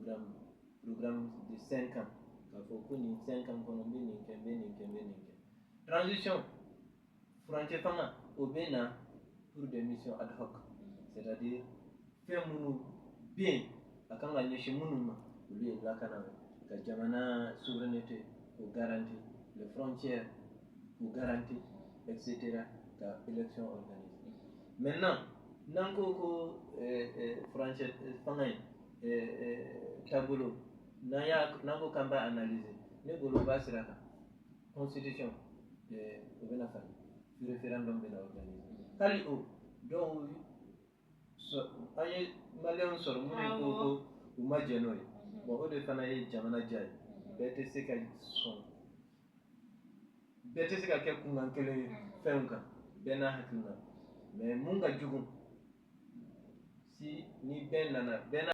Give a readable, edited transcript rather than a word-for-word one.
programme de 5 ans, k'a fɔ ko nin 5 ans kɔnɔ, n bɛ nin kɛ, n bɛ nin kɛ, n bɛ nin kɛ. Transition, furancɛ fanga, o bɛ na pour des missions ad hoc, c'est-à-dire fɛn minnu bɛ yen, a kan ka ɲɛsin minnu ma, olu ye lakana ye, ka jamana souveraineté k'o garantir, les frontières k'o garantir, etc., ka élection organiser. Maintenant, n'an ko ko furancɛ fanga in taabolo, n'an y'a n'an ko k'an b'a analyser, ne bolo o b'a sira kan. Constitution, o bɛna falen, référendum bɛna organiser. Hali o dɔw an ye Maliyɛnw sɔrɔ minnu ko ko u ma jɛn n'o ye. Bon, o de fana ye jamana diya ye. Bɛɛ tɛ se ka sɔn, bɛɛ tɛ se ka kɛ kunkan kelen ye fɛnw kan, bɛɛ n'a hakilina. Mais mun ka jugu si ni bɛɛ nana bɛɛ n'a